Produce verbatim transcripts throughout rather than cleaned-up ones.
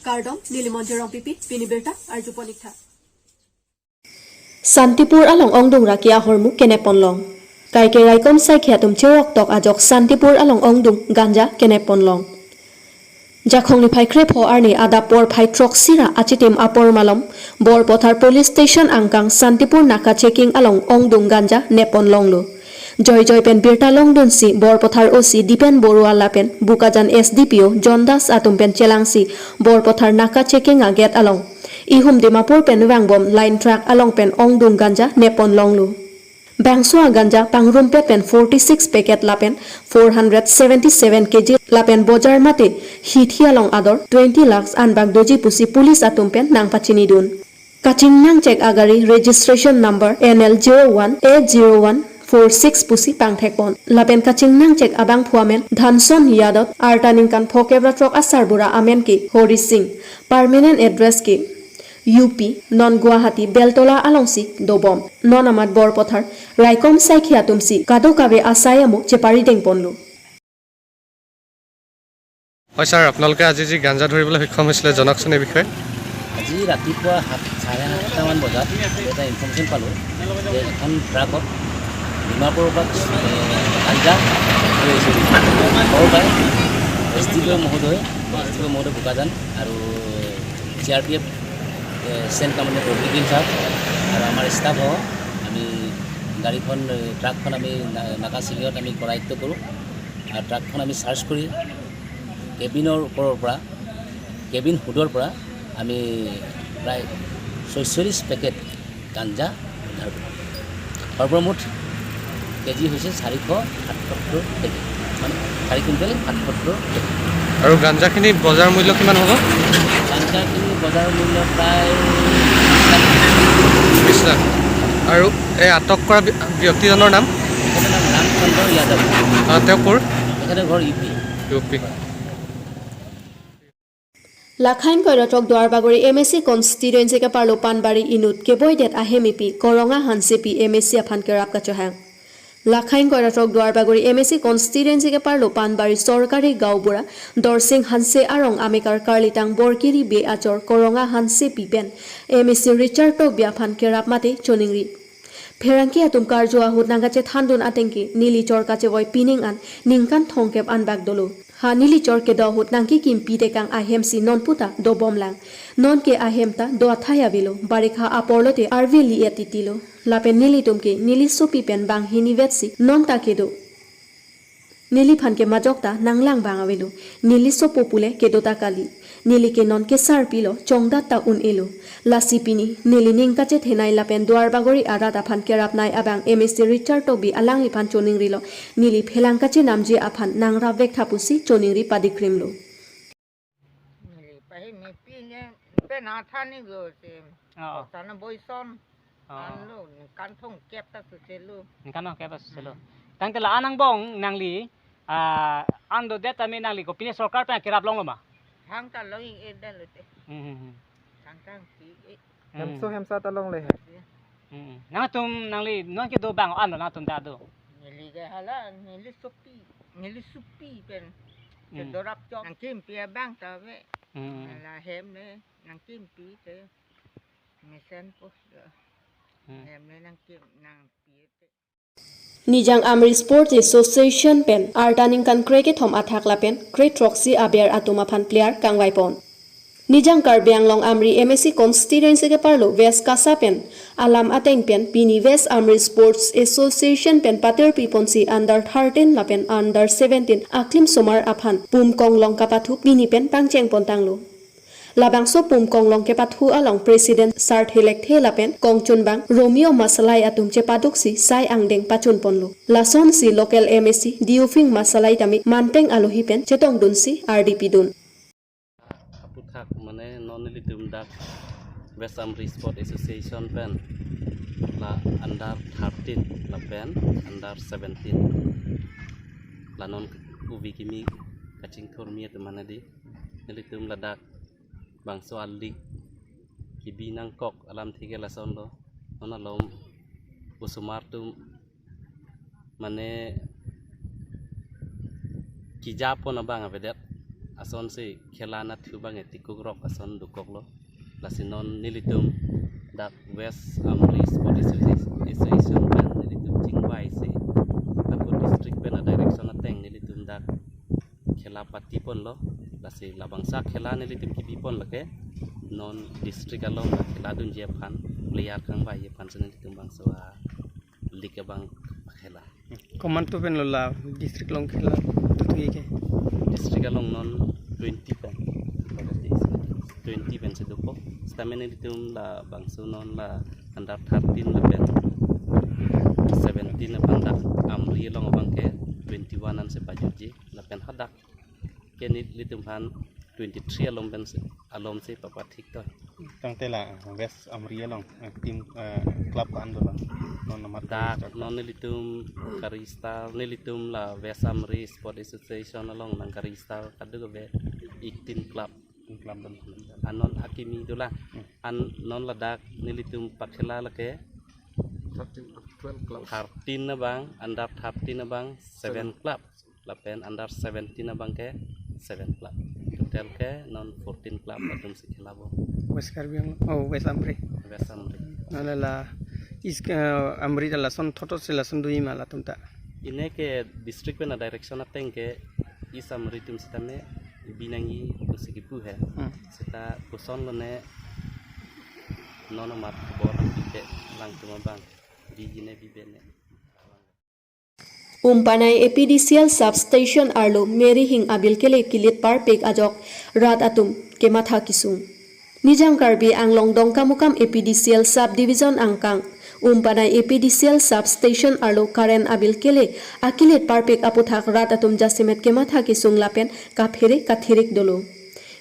Kardom, neli Monjir Rongpipi, pini birta arjupon ik tha. Santipur along ongdung ra ke ahormu kenep ponlong. Kaike raikom saikhi atum cheroktok ajok Santipur along ongdung ganja kenep ponlong. Jakhong niphai krepho arni adap porphai throksi ra achitim apor malom, Borpathar Police Station angkang Santipur naka checking along ongdung ganja nep ponlonglo. Joijoi pen birta longdunsi Borpathar O C Dipen Baruah lapen Bokajan S D P O John Das atum pen chelangsi Borpathar naka checking agate along ihum Dimapur pen vangbom line truck along pen ongdung ganja nep ponlonglo. Bangso aganja pangrumpet pen forty six packet lapen four hundred seventy seven K G lapen bojar mate hithi along ador twenty lakhs anbak doji pusi police atum pen nangpachinidun. Kachingnangchek agari registration number N L zero one A zero one four six pusi pangthekpon. Lapen kachingnangchek abangphu amen Dhanson Yadav, arta ningkan phokep ra throk asarbura amen ke Hori Singh, permanent address ke U P, non Guwahati Beltola alongsi dobom. Non amat Borpathar raikom saikhi atumsi kadokave asai amo cheparideng ponlo. হয় ছাৰ, আপোনালোকে আজি যি গাঞ্জা ধৰিবলৈ সক্ষম হৈছিলে, জনাওকচোন এই বিষয়ে। আজি ৰাতিপুৱা সাত, চাৰে সাতটামান বজাত এটা ইনফৰ্মেশ্যন পালোঁ যে এখন ট্ৰাকত ডিমাপুৰৰ পৰা, এ, গাঞ্জা লৈ আহিছে বুলি। ঘৰৰ পৰাই এছ ডি পি অ' মহোদয়, এছ ডি পি অ' মহোদয় বোকাজান আৰু চি আৰ পি এফ, এ, চেণ্ট কমাণ্ডাৰ ৰফিকুদ্দিন ছাৰ আৰু আমাৰ ষ্টাফসহ আমি গাড়ীখন, এ, ট্ৰাকখন আমি না-, নাকা চেকিঙত আমি কৰায়ত্ত কৰোঁ। আৰু ট্ৰাকখন আমি চাৰ্চ কৰি কেবিনৰ ওপৰৰ পৰা, কেবিন হুডৰ পৰা আমি প্ৰায় ছয়চল্লিছ পেকেট গাঞ্জা উদ্ধাৰ কৰোঁ। সৰ্বমুঠ কেজি হৈছে চাৰিশ সাতসত্তৰ কেজি, মানে চাৰি কুইণ্টেল সাতসত্তৰ কেজি। আৰু গাঞ্জাখিনি বজাৰ মূল্য কিমান হ'ব? গাঞ্জাখিনি বজাৰ মূল্য প্ৰায় বিশ লাখ। বিশ লাখ। আৰু এই আটক কৰা ব্য-, ব্যক্তিজনৰ নাম? তেখেতৰ নাম ৰামচন্দ্ৰ যাদৱ। আহ, তেওঁ ক'ৰ? তেখেতৰ ঘৰ U P. U P. Lakhain koiratok Duarbagori M A C constituency keparlo Panbari inut keboidet ahem ipi Koranga Hansepi M A C aphan kerap kachohang. Lakhain koiratok Duarbagori M A C constituency keparlo Panbari Sorkari Gaonbura Dorsing Hanse arong amekar karlitang Borkiri Bey achor Koranga Hansepi pen M A C Richard Tokbi aphan kerap mate choningri. Pherangke atum karju ahut nangkachethandun atengke neli chor kachevoi pining an ningkan thomkep anbak dolo. Ha neli chor kedo ahut nangkekimpi tekang ahemsi nonputa dobomlang. Nonke ahem ta do athai avelo, barikha apor lote arve li-et titilo. Lapen nelitumke neli sopi pen banghini vetsi nonta kedo. Neliphan ke majok ta nanglang bang avelo. Neli sopo pule kedo ta kali. Neli ke non kesarpilo, chongdat ta un-elo. Lasi pini neli ning kachethenei lapen Duarbagori arat aphan kerapnei abang M A C Richard Tokbi alangliphan choningrilo. Neli phelang kachenamji aphan nangrapvek tha pusi choningri padikrimlo. Neli pahi mepi ne pen athani go se. Oh. Sana boison. Oh. Anlo, ningkan thomkep ta suselo. Ningkan thomkep ta suselo. Hmm. Tangte la-an angbong nangli, ah, an dodet tame nangli kopine sorkar pen kerap longlo ma? Thangta long-ik edet lote. Hmm, hmm, hmm. Thangta pi e. Hmm. Hemso hemsa ta longle he. Hmm. Nangtum nangli non kedo bang an lo nangtum ta do. Neli ke hala, neli sopi, neli sopi pen. Hmm. Kedorap chok. Nangkimpi abang ta ave. Hmm. Hala hem ne, nangkimpi te. Mesen po. Hmm. Hem ne nangkim, nangpi te. Nijang Amri Sports Association pen arta ningkan krekethom athak lapen krethroksi aber atum aphan player kangvaipon. Nijang Karbi Anglong Amri M A C constituency keparlo West Kasa pen alam ateng pen pini West Amri Sports Association pen patirpiponsi under thirteen lapen under seventeen aklim somar aphan pum konglong kapathu pini pen pangchengpontanglo. Labangso pum konglong kepathu along President Sarthe Lekthe lapen kongchunbang Romeo Masalai atum chepaduksi sai angdeng pachunponlo. Lasonsi local M A C Diufing Masalai tame manpeng alohi pen chetongdunsi ardi pidun. Aphuthak mane non nelitum dak West Amri Sport Association pen la under thirteen lapen under seventeen la non uvi kimi kachingthurmi atum mane di nelitum ladak bangso a-league kebi nangkok alamthe ke lasonlo. Non alom osomar atum mane kejapon abang avedet. asonsi khela anatthu abang e tikuk rok ason dokoklo. Lasi non nelitum dak West Amri Sport Association, Association pen nelitum chingvaisi lapu district pen a-direction ateng nelitum dak khela patiponlo. Lasi labangso akhela nelitum kibipon lake non district along khela dunji aphan, player kangvai aphan si nelitum bangso a-league abang khela. Komantu pen lo la district along khela tutu ke? District along non twenty pen. Twenty pen si dopo. Sitame nelitum labangso non la under thirteen lapen seventeen abang dak Amri along abang ke twenty-one ansi pajutji. Lapen hadak ke nelitum aphan twenty-three along pensi, along si papathik to. Tangte la West Amri along, eh, team, eh, club ko-an dolang? Non amat dak ka-register non nelitum ka-register, nelitum la West Amri Sport Association along nang ka-register kadokave eighteen club. Eighteen club dolang. An non akimi dolang. Hmm. An non ladak nelitum pakhela lake thirteen, twelve clubs. Thirteen abang, under thirteen abang seven club. Lapen under seventeen abang ke seven club. Total ke non fourteen club atumsi khelabo. West Karbi Anglong, oh, West Amri. West Amri. Nala la East, eh, Amri ta lason thotsi lason dui ma latum ta? Ine ke district pen a-direction ateng ke East Amri atum sitame binangji pusi kipu he. Hmm. Seta koson lone non amat bor bibe, alangtum abang biji ne bibe ne. Umpanai A P D C L substation arlo Mary Hing abil kele kilit parpik ajok rat atum kematha kesung. Nijang Karbi Anglong Dongkamukam A P D C L subdivision angkang Umpanai A P D C L substation arlo current abil kele akilit parpik aputhak rat atum jasemet kematha kesung lapen kaphere kathirik dolo.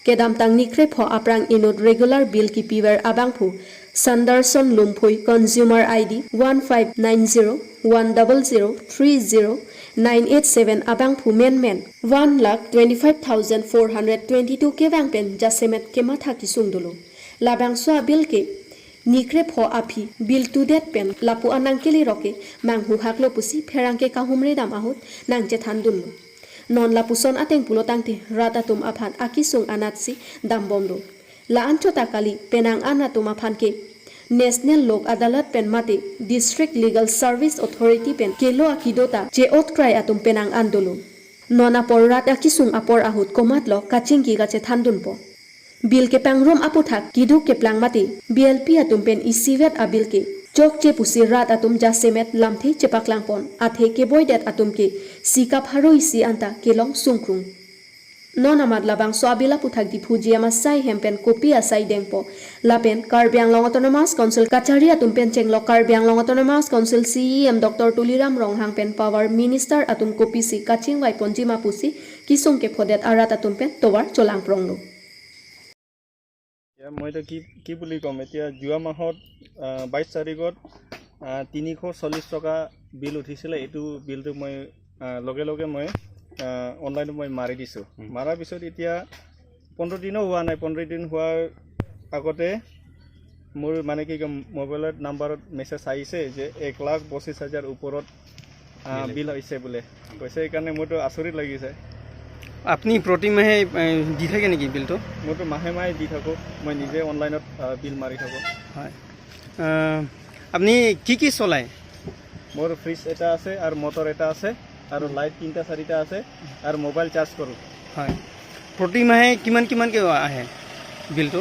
Kedamtang nikrepho aphrang inut regular bill kipiver abangphu Sanderson Lumphui, consumer I D one five nine zero one double zero three zero nine eight seven abangphu menmen one lakh twenty-five thousand four hundred twenty-two kevang pen jasemet kematha kesung dolo. Labangso abill ke nikrepho aphi bill tudet pen lapu anang kele roke manghu haklo pusi pherangke kahumri dam ahut nangchethan dunlo. Non lapuson ateng pulo tangte rat atum aphan akesung anatsi dambomlo. La-an chot ta kali, penang an atum aphan ke National Lok Adalat pen mate District Legal Service Authority pen kelo akido ta che-otkrai atum penang an dolo. Non apor rat akesung apor ahut komatlo kachingki kachethan dunpo. Bill kepangrum aputhak kiduk keplang mate B L P atum pen isivet abill ke chokche pusi rat atum jasemet lamthe chepaklangpon, athe keboidet atum ke sikap haroi si anta kelong sungkrung. Non amat labangso abill aputhak Diphu G M asai hem pen kopi asai dengpo lapen Karbi Anglong Autonomous Council kachari atum pen chenglok Karbi Anglong Autonomous Council C E M Doctor Tuliram Ronghang pen Power Minister atum kopisi kachingvai ponji ma pusi kesung kephodet arat atum pen tovar cholangpronglo. এতিয়া মইতো কি, কি বুলি ক'ম, এতিয়া যোৱা মাহত, আহ, বাইছ তাৰিখত, আহ, তিনিশ চল্লিছ টকা বিল উঠিছিলে। এইটো বিলটো মই, আহ, লগে লগে মই, আহ, অনলাইনত মই মাৰি দিছোঁ। হুম। মাৰাৰ পিছত এতিয়া পোন্ধৰ দিনো হোৱা নাই। পোন্ধৰ দিন হোৱাৰ আগতে মোৰ, মানে, কি ক'ম, মোবাইলত নাম্বাৰত মেছেজ আহিছে যে এক লাখ পঁচিছ হাজাৰ ওপৰত, আহ, বিল। বিল হৈছে বোলে। কৈছে, সেইকাৰণে মোৰতো আচৰিত লাগিছে। আপুনি প্ৰতি মাহে, এ, দি থাকে নেকি বিলটো? মইতো মাহে মাহে দি থাকোঁ। মই নিজে অনলাইনত, আহ, বিল মাৰি থাকোঁ। হয়। আহ, আপুনি কি কি চলায়? মোৰ ফ্ৰিজ এটা আছে আৰু মটৰ এটা আছে আৰু লাইট তিনিটা চাৰিটা আছে আৰু মোবাইল চাৰ্জ কৰোঁ। হয়। প্ৰতি মাহে কিমান কিমানকৈ আহে বিলটো?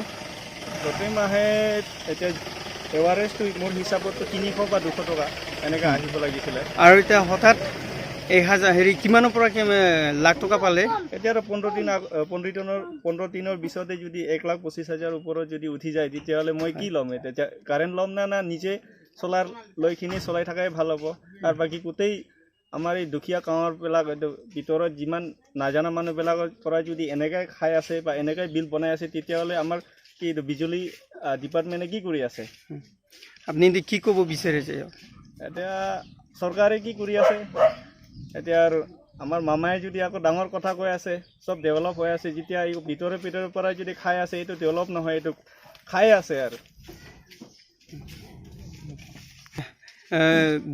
প্ৰতি মাহে এতিয়া এভাৰেজটো মোৰ হিচাপততো তিনিশ বা দুশ টকা এনেকৈ আহিব লাগিছিলে। আৰু এতিয়া হঠাৎ এক হাজাৰ, হেৰি, কিমানৰ পৰা কিমান, এ, লাখ টকা পালে? এতিয়া আৰু পোন্ধৰ দিন আগ-, এ, পোন্ধৰ দিনৰ, পোন্ধৰ দিনৰ পিছতে যদি এক লাখ পঁচিছ হাজাৰ ওপৰত যদি উঠি যায়, তেতিয়াহ'লে মই কি ল'ম? এতিয়া কাৰেণ্ট ল'ম না, না নিজে চলাৰ, লৈখিনি চলাই থকাই ভাল হ'ব। আৰু বাকী গোটেই আমাৰ এই দুখীয়া গাঁৱৰবিলাক, এইটো ভিতৰত যিমান নাজানা মানুহবিলাকৰ পৰা যদি এনেকৈ খাই আছে বা এনেকৈ বিল বনাই আছে, তেতিয়াহ'লে আমাৰ কি এইটো বিজুলী, আ, ডিপাৰ্টমেণ্টে কি কৰি আছে? আপুনি এতিয়া কি ক'ব বিচাৰিছে? এতিয়া চৰকাৰে কি কৰি আছে? এতিয়া আৰু আমাৰ মামাই যদি আকৌ ডাঙৰ কথা কৈ আছে, চব ডেভেলপ হৈ আছে, যেতিয়া এই ভিতৰে ভিতৰে পৰা যদি খাই আছে, এইটো ডেভেলপ নহয়, এইটো খাই আছে আৰু। এ,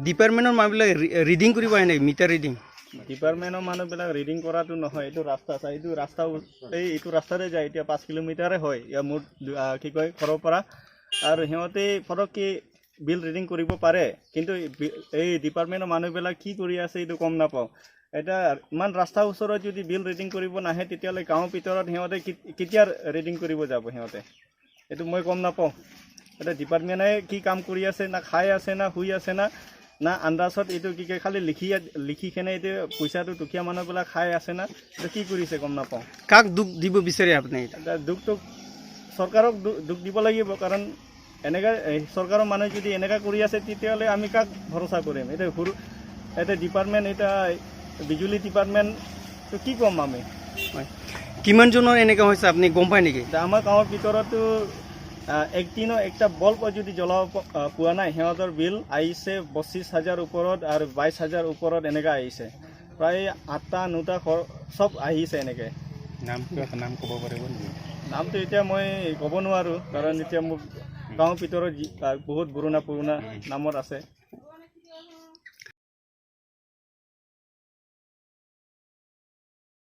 ডিপাৰ্টমেণ্টৰ মানুহবিলাক ৰি-, ৰিডিং কৰিব আহে নেকি, মিটাৰ ৰিডিং? ডিপাৰ্টমেণ্টৰ মানুহবিলাক ৰিডিং কৰাটো নহয়, এইটো ৰাস্তা চাই, এইটো ৰাস্তা উ- এই এইটো ৰাস্তাৰে যায়, এতিয়া পাঁচ কিলোমিটাৰে হয় ইয়াৰ মোৰ দু- আহ, কি কয়, ঘৰৰ পৰা। আৰু সিহঁতে ফৰককে বিল ৰিডিং কৰিব পাৰে, কিন্তু এই বি- এই ডিপাৰ্টমেণ্টৰ মানুহবিলাক কি কৰি আছে, এইটো গম নাপাওঁ। এতিয়া ইমান ৰাস্তাৰ ওচৰত যদি বিল ৰিডিং কৰিব নাহে, তেতিয়াহ'লে গাঁৱৰ ভিতৰত সিহঁতে কি- কেতিয়া ৰিডিং কৰিব যাব সিহঁতে, এইটো মই গম নাপাওঁ। এতিয়া ডিপাৰ্টমেণ্টে কি কাম কৰি আছে, না খাই আছে, না শুই আছে, না না আন্দাজত এইটো কি কয়, খালি লিখি লিখি কেনে এইটো পইচাটো দুখীয়া মানুহবিলাক খাই আছে না, এইটো কি কৰিছে গম নাপাওঁ। কাক দুখ দিব বিচাৰে আপুনি এতিয়া? এতিয়া দুখটো চৰকাৰক দু- দুখ দিব লাগিব, কাৰণ এনেকা এই চৰকাৰৰ মানুহে যদি এনেকা কৰি আছে, তেতিয়াহ'লে আমি কাক ভৰসা কৰিম? এতিয়া সৰু, এতিয়া ডিপাৰ্টমেণ্ট, এতিয়া বিজুলী ডিপাৰ্টমেণ্টটো কি ক'ম আমি? কিমানজনৰ এনেকুৱা হৈছে আপুনি গম পায় নেকি? এতিয়া আমাৰ গাঁৱৰ ভিতৰতো আহ, এক দিনো একটা বাল্ব যদি জ্বলাব প- আহ, পোৱা নাই। সিহঁতৰ বিল আহিছে পঁচিছ হাজাৰ ওপৰত আৰু বাইছ হাজাৰ ওপৰত এনেকা আহিছে। প্ৰায় আঠটা নটা ঘৰ চব আহিছে এনেকে। নাম কিবা এটা নাম ক'ব পাৰিব নেকি? নামটো এতিয়া মই ক'ব নোৱাৰোঁ, কাৰণ এতিয়া মোৰ গাঁৱৰ ভিতৰত যি- আহ, বহুত পুৰণা পুৰণা নামত আছে।